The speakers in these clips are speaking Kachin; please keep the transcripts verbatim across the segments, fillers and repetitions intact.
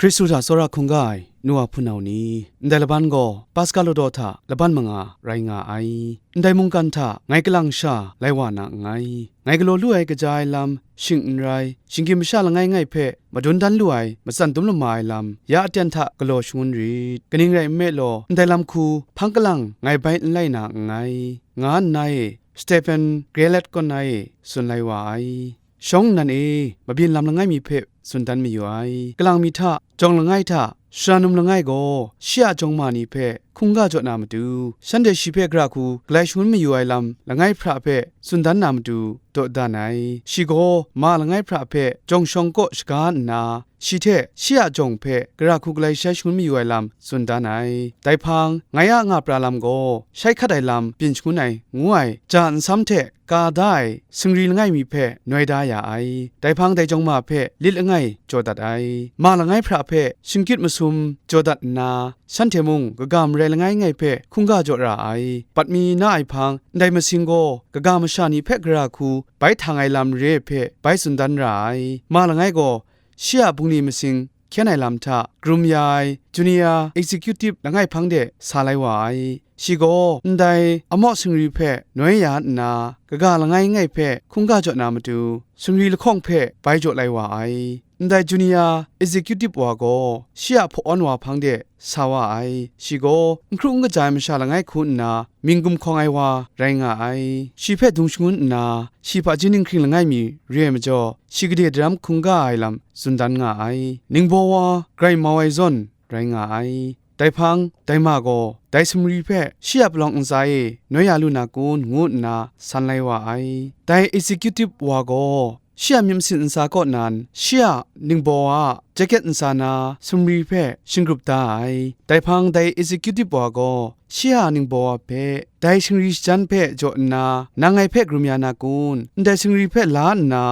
Hkristu hta tsawra hkungga ai nu wa hpunau ni, ndai laban gaw Paska ladaw hta laban manga rai nga ai. Ndai mungkan hta ngai kalang sha lai wa na nngai. Ngai galaw lu ai kaja ai lam, shing n rai, shinggyim masha langai ngai hpe madun dan lu ai matsan dum lama ai lam, ya aten hta galaw shangun rit. Kaning rai nme law, ndai lam hku hpang kalang ngai bai n lai na nngai, nga nna e, Stephen Grellet kaw na e tsun lai wa ai. Shawng nnan e, mabyin lam langai mi hpe tsun dan mayu ai. Kalang mi hta, jawng langai hta, sara num langai gaw, shi a jawng ma ni hpe hkungga jaw na matu, shanhte shi hpe gara hku galai shangun mayu ai lam langai hpra hpe tsun dan na matu, dawdan ai. Shi gaw ma langai hpra hpe jawng shawng kaw shaga nna, shi hte shi a jawng hpe gara hku galai shai shangun mayu ai lam tsun dan ai. Dai hpang, ngai a nga pra lam gaw, shai hkat ai lam byin shangun ai, ngu ai, ja nsam hte ka da ai singri langai mi hpe noi da ya ai. Dai hpang dai jawng ma hpe lit langai jaw dat ai. Ma langai hpra hpe shingkyit masum jaw dat nna, shanhte mung kaga marai langai ngai hpe hkungga jaw ra ai. Pat mi na ai hpang, ndai masing gaw kaga masha ni hpe gara hku bai htang ai lam re ai hpe bai tsun dan ra ai. Ma langai gaw shi a bungli masing hkyen ai lam hta karum ya ai Junior Executive langai hpang de sa lai wa ai. Shi gaw ndai amaw singri hpe noi ya nna, kaga langai ngai hpe hkungga jaw na matu, singri lahkawng hpe bai jaw lai wa ai. Ndai Junior Executive wa gaw shi a hpawn wa hpang de sa wa ai. Shi gaw n hkru n kaja ai masha langai hku nna, mying gumhkawng ai wa rai nga ai. Shi hpe dung shangun nna, shi hpaji ninghkring langai mi re ai majaw, shi gade daram hkungga ai lam tsun dan nga ai. Ningbaw wa grai mau ai zawn rai nga ai. Dai hpang, dai ma gaw, dai sumri hpe shi a palawng ntsa e noi ya lu na kun, ngu nna san lai wa ai. Dai executive wa gaw, shi a myit masin ntsa kaw nan, shi a ningbaw a jaket ntsa na sumri hpe shinggrup da ai. Dai hpang, dai executive wa gaw, shi a ningbaw a hpe, dai shingri shajan hpe jaw nna, nang ngai hpe karum ya na kun? Ndai singri hpe la nna,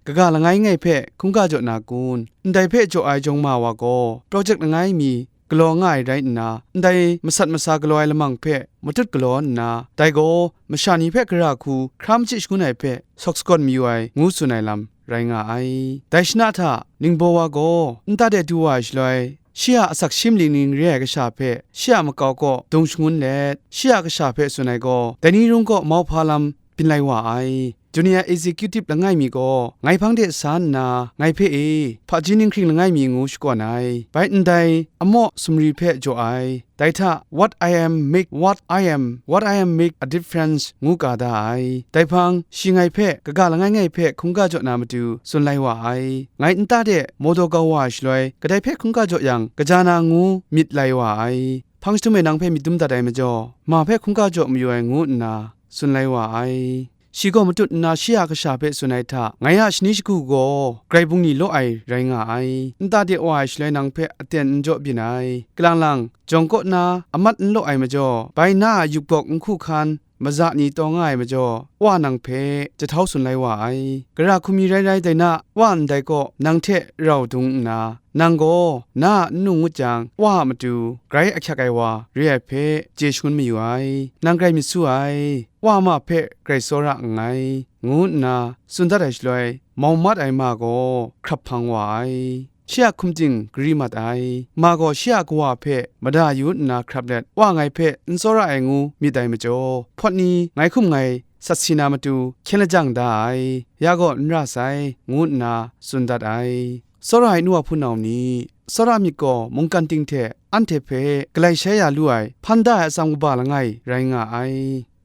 kaga langai ngai hpe hkungga jaw na kun? Ndai hpe jaw ai jawng ma wa gaw, project langai mi galaw nga ai rai nna, ndai masat masa galaw ai lamang hpe matut galaw nna, dai gaw masha ni hpe gara hku hkra machyi shangun ai hpe sawk sagawn mayu ai, ngu tsun ai lam rai nga ai. Dai shana hta ningbaw wa gaw nta de du wa ai shaloi, shi a asak shi maling ning re ai kasha hpe shi a makau kaw dung shangun let, shi a kasha hpe tsun ai gaw, dai ni rung kaw mauhpa lam byin lai wa ai. Junior Executive langai mi gaw ngai hpang de sa nna, ngai hpe e, hpaji ninghkring langai mi ngu shakawn ai. Bai ndai amaw sumri hpe jaw ai. Dai hta, "What I am make, what I am, what I am make a difference," ngu ka da ai. Dai hpang, shi ngai hpe kaga langai ngai hpe hkungga jaw na matu tsun lai wa ai. Ngai nta de mawdaw kau wa ai shaloi, kadai hpe hkungga jaw yang, kaja na ngu myit lai wa ai. Hpang jahtum e nang hpe myit dum dat ai majaw, ma hpe hkungga jaw mayu ai, ngu nna tsun lai wa ai. Shi gaw matut nna shi a kasha hpe tsun ai hta, ngai a shani shagu gaw grai bungli law ai rai nga ai. Nta de wa ai shaloi nang hpe aten n jaw byin ai. Kalang lang, jawng kaw na amat n law ai majaw, bai na a yupbawk n hku hkan, maza ni taw nga ai majaw, Wa nang hpe jahtau tsun lai wa ai. Gara hku mi rai rai dai na, Wa ndai kaw nang hte rau dung nna, nang gaw na a n-nu ngut jang, Wa a matu grai ahkyak ai wa re ai hpe chye shangun mayu ai. Nang grai myit su ai, Wa ma hpe grai tsawra nngai, ngu nna tsun dat ai shaloi, mau mat ai ma gaw hkrap hpang wa ai. Shi a hkum ting gari mat ai. Ma gaw shi a kawa hpe mada yu nna hkrap let, Wa ngai hpe n tsawra ai ngu myit ai majaw, hpawt ni ngai hkum ngai sat si na matu hkyen lajang da ai, ya gaw n ra sai, ngu nna tsun dat ai. Tsawra ai nu wa hpunau ni, tsawra myit gaw mungkan ting hte anhte hpe galai shai ya lu ai, hpan da ai atsam kaba langai rai nga ai.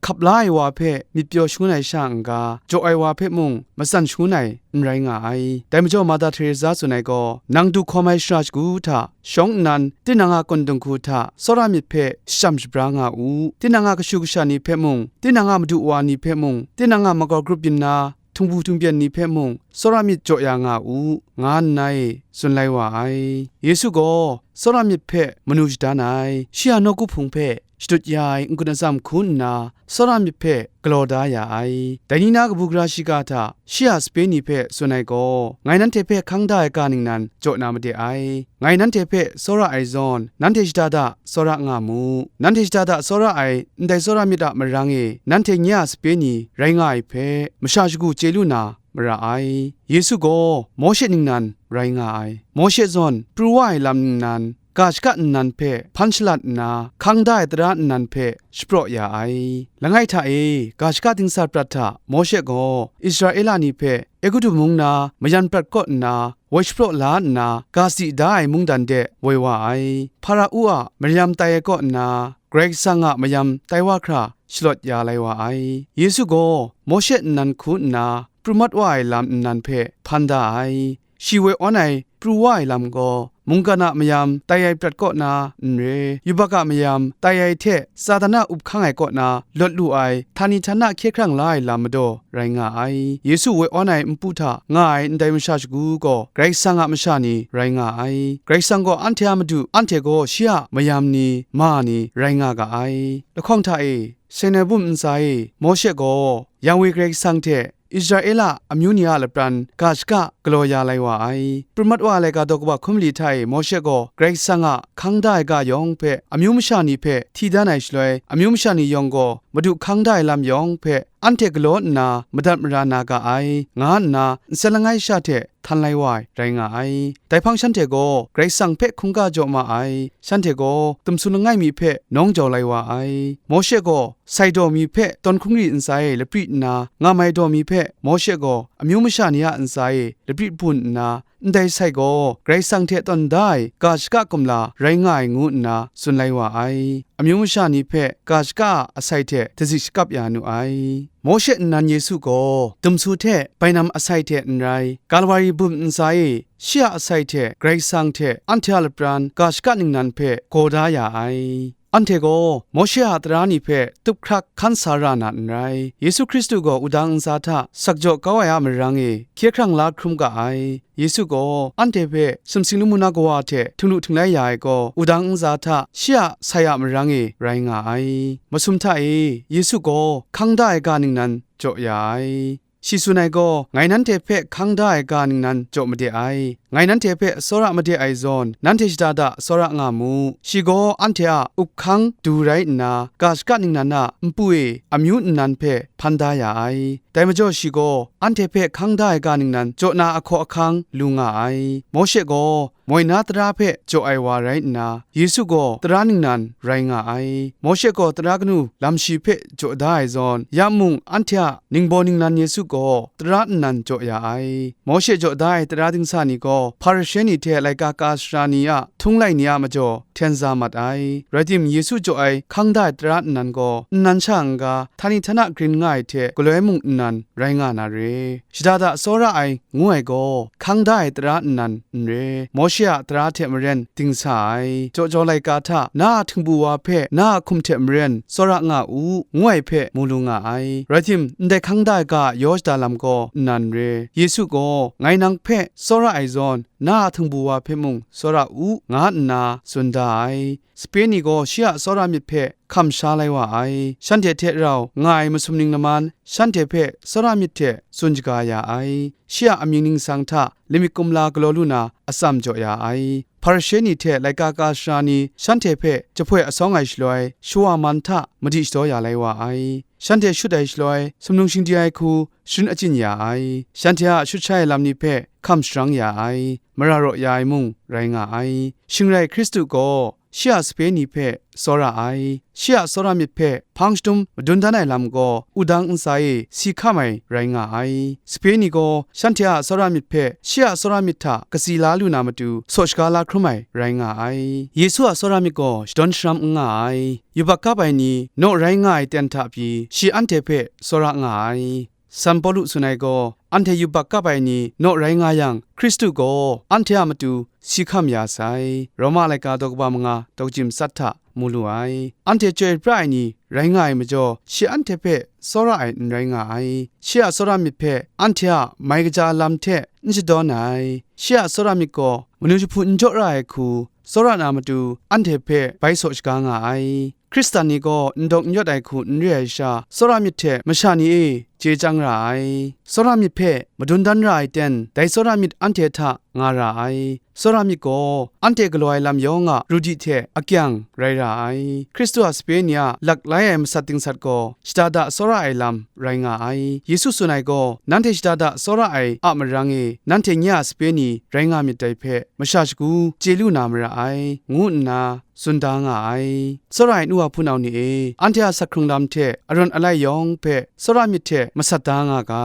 Hkap la ai wa hpe myit pyaw shangun ai sha n-ga, jaw ai wa hpe mung matsan shangun ai n rai nga ai. Dai majaw Mada Teresa tsun ai gaw, nang du hkawm ai shara shagu hta shawng nnan, tinang a kun dinghku hta tsawra myit hpe shacham shabra nga u. Tinang a kashu kasha ni hpe mung, tinang a madu wa ni hpe mung, tinang a makau grup byin na htingbu htingbyen ni hpe mung, tsawra myit jaw ya nga u, nga nna e tsun lai wa ai. Yesu gaw tsawra myit hpe manu shadan ai, shi a nawku hpung hpe shadut ya ai n-gun atsam hku nna, tsawra myit hpe galaw da ya ai. Dai ni na kabu gara shiga hta shi a sape ni hpe tsun ai gaw, ngai nanhte hpe hkang da ai ga ningnan jaw na made ai. Ngai nanhte hpe tsawra ai zawn, nanhte shada da tsawra nga mu. Nanhte shada da tsawra ai ndai tsawra myit a marang e, nanhte nye a sape ni rai nga ai hpe, masha shagu chye lu na, mara ai. Yesu gaw Mawshe ningnan rai nga ai. Mawshe zawn pru wa ai lam ningnan, ga shaka nnan hpe hpan shalat nna, hkang da ai tara nnan hpe shapraw ya ai. Langai hta e, ga shaka dingsa prat hta Mawshe gaw Israela ni hpe Egutu mung na mayan prat kaw nna, woi shapraw la nna, ga sadi da ai mungdan de woi wa ai. Hpara-u a mayam tai ai kaw nna, Karai Kasang a mayam tai wa hkra shalawt ya lai wa ai. Yesu gaw Mawshe nnan hku nna pru mat wa ai lam nnan hpe hpan da ai. Shi woi awn ai pru wa ai lam gaw, mungkan a mayam tai ai prat kaw na n re, yubak a mayam tai ai hte Satan a up hkang ai kaw na lawt lu ai, htani htana hkye hkrang la ai lam madaw rai nga ai. Yesu woi awn ai npu hta nga ai ndai masha shagu gaw Karai Kasang a masha ni rai nga ai. Karai Kasang gaw anhte a Madu, anhte gaw shi a mayam ni, ma ni rai nga ga ai. Lahkawng hta e, Sinai bum ntsa e, Mawshe gaw Yawe Karai Kasang hte Israela amyu ni a lapran ga shaka galaw ya lai wa ai. Pru mat wa ai laika daw kaba hkum mali hta e Mawshe gaw Karai Kasang a hkang da ai ga yawng hpe amyu masha ni hpe hti dan ai shaloi, amyu masha ni yawng gaw Madu hkang da ai lam yawng hpe anhte galaw nna madat mara na ga ai, nga nna nsen langai sha hte htan lai wa ai rai nga ai. Dai hpang shanhte gaw Karai Kasang hpe hkungga jaw ma ai. Shanhte gaw dumsu langai mi hpe nawng jau lai wa ai. Mawshe gaw sai daw mi hpe tawn hkungri ntsa e lapri nna, ngam ai daw mi hpe Mawshe gaw amyu masha ni a ntsa e lapri bun nna, ndai sai gaw Karai Kasang hte tawn da ai ga shaka kumla rai nga ai ngu nna tsun lai wa ai. Amyu masha ni hpe ga shaka a asai hte dazik shakap ya nu ai. Mawshe nnan Yesu gaw dumsu hte bainam asai hte n rai, Kalwari bum ntsa e shi a asai hte Karai Kasang hte anhte a lapran ga shaka ningnan hpe gaw da ya ai. Anhte gaw Mawshe a tara ni hpe tup hkrak hkan sa ra na n rai. Yesu Hkristu gaw wudang ntsa hta sakjaw kau ai a marang e hkye hkrang la hkrum ga ai. Yesu gaw anhte hpe sumsing lamu na kawa hte htinglu htinglai ya ai gaw, wudang ntsa hta shi a sai a marang e rai nga ai. Masum hta e, Yesu gaw hkang da ai ga ningnan jaw ya ai. Shi tsun ai gaw, ngai nanhte hpe hkang da ai ga ningnan jaw made ai. Ngai nanhte hpe tsawra made ai zawn, nanhte shada da tsawra nga mu. Shi gaw anhte a up hkang du rai nna, ga shaka ningnan a npu e amyu nnan hpe hpan da ya ai. Dai majaw shi gaw anhte hpe hkang da ai ga ningnan jaw na ahkaw ahkang lu nga ai. Mawshe gaw moi na tara hpe jaw ai wa rai nna, Yesu gaw tara ningnan rai nga ai. Mawshe gaw tara kanu lam shi hpe jaw da ai zawn, ya mung anhte a ningbaw ningnan Yesu gaw tara nnan jaw ya ai. Mawshe jaw da ai tara dingsa ni gaw Hparishe ni hte laika ka sara ni a htung lai ni a majaw hten za mat ai. Rai tim, Yesu jaw ai hkang da ai tara nnan gaw nnan sha n-ga, htani htana grin nga ai hte galoi mung nnan rai nga na re. Shada da tsawra ai ngu ai gaw, hkang da ai tara nnan n re, Mawshe a tara hte maren dingsa ai. Jaw jaw laika hta na a htingbu wa hpe na a hkum hte maren tsawra nga u, ngu ai hpe mu lu nga ai. Rai tim, ndai hkang da ai ga yaw shada lam gaw nnan re. Yesu gaw, ngai nang hpe tsawra ai zawn, na a htingbu wa hpe mung tsawra u, nga nna tsun da ai. Sape ni gaw shi a tsawra myit hpe hkam sha lai wa ai. Shanhte hte rau nga ai masum ning laman, shanhte hpe tsawra myit hte tsun shaga ya ai. Shi a amying ningsang hta lamik kumla galaw lu na atsam jaw ya ai. Hparishe ni hte laika ka sara ni shanhte hpe jahpoi asawng ai shaloi, shawa man hta madi shadaw ya lai wa ai. Shanhte shut ai shaloi, sumnung shingdi ai hku sharin achyin ya ai. Shanhte a shut sha ai lam ni hpe hkam sharang ya ai, mara raw ya ai mung rai nga ai. Shing rai, Hkristu gaw shi a sape ni hpe tsawra ai. Shi a tsawra myit hpe hpang shadum madun dan ai lam gaw, wudang ntsa e si hkam ai rai nga ai. Sape ni gaw shanhte a tsawra myit hpe shi a tsawra myit hta katsi la lu na matu, saw shaga la hkrum ai rai nga ai. Yesu a tsawra myit gaw shadawn sharam n nga ai. Yubak kap ai ni naw rai nga ai ten hta pyi, shi anhte hpe tsawra nga ai. San Pawlu tsun ai gaw, anhte yubak kap ai ni naw rai nga yang, Hkristu gaw anhte a matu si hkam ya sai. Roma laika daw kaba manga daw kachyim tsat hta mu lu ai. Anhte chyoi pra ai ni rai nga ai majaw, shi anhte hpe tsawra ai n rai nga ai. Shi a tsawra myit hpe anhte a mai kaja lam hte n shadawn ai. Shi a tsawra myit gaw manu jahpu n jaw ra ai hku, tsawra na matu anhte hpe bai saw shaga nga ai. Hkristan ni gaw n dawk n yawt ai hku n re ai sha, tsawra myit hte masha ni e chye chyang ra ai. Tsawra myit hpe madun dan ra ai ten, dai tsawra myit anhte hta nga ra ai. Tsawra myit gaw anhte galaw ai lam yawng a ru di hte akyang rai ra ai. Hkristu a sape ni a lak lai ai masat dingsat gaw shada da tsawra ai lam rai nga ai. Yesu tsun ai gaw, nanhte shada da tsawra ai a marang e, nanhte nye a sape ni rai nga myit dai hpe, masha shagu chye lu na mara ai, ngu nna tsun da nga ai. Tsawra ai nu wa hpunau ni e, anhte a asak hkrung lam hte arawn alai yawng hpe tsawra myit hte masat da nga ga.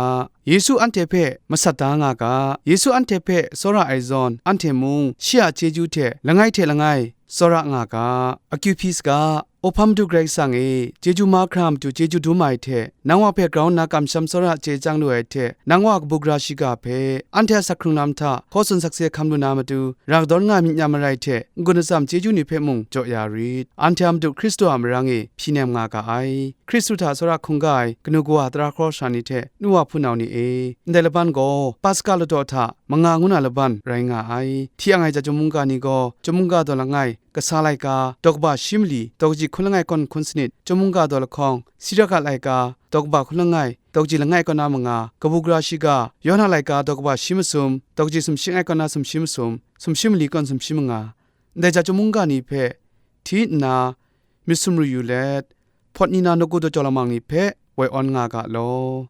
Yesu anhte hpe masat da nga ga. Yesu anhte hpe tsawra ai zawn, anhte mung shi a chyeju hte langai hte langai tsawra nga ga. Akyu hpyi saga, Awhpa Madu Karai Kasang e, chyeju mahkra matu chyeju dum ai hte, nang wa hpe grau nna kamsham tsawra chye chyang lu ai hte, nang wa kabu gara shiga hpe, anhte a asak hkrung lam hta hkaw tsun sakse hkam lu na matu, ra kadawn nga myit nya marai hte, n-gun atsam chyeju ni hpe mung jaw ya rit. Anhte a Madu Hkristu a marang e hpyi nem nga ga ai. Hkristu hta tsawra hkungga ai kanu kawa tara hkraw sara ni hte, nu wa hpunau ni e, ndai laban gaw Paska ladaw hta manga ngu na laban rai nga ai. Hti ang ai ja chyum mungga ni gaw, chyum mungga daw langai, kasa laika, daw kaba shi mali, daw kaji hkun langai kawn hkun sanit, chyum mungga daw lahkawng, Siraka laika, daw kaba hkun langai, daw kaji langai kawn na manga, kabu gara shiga, Yawhana laika, daw kaba shi masum, daw kaji sumshi langai kawn na sumshi masum, sumshi mali kawn sumshi manga, ndai ja chyum mungga ni hpe hti nna myit sumru yu let, hpawt ni na nawku daw jaw lamang ni hpe woi awn nga ga law.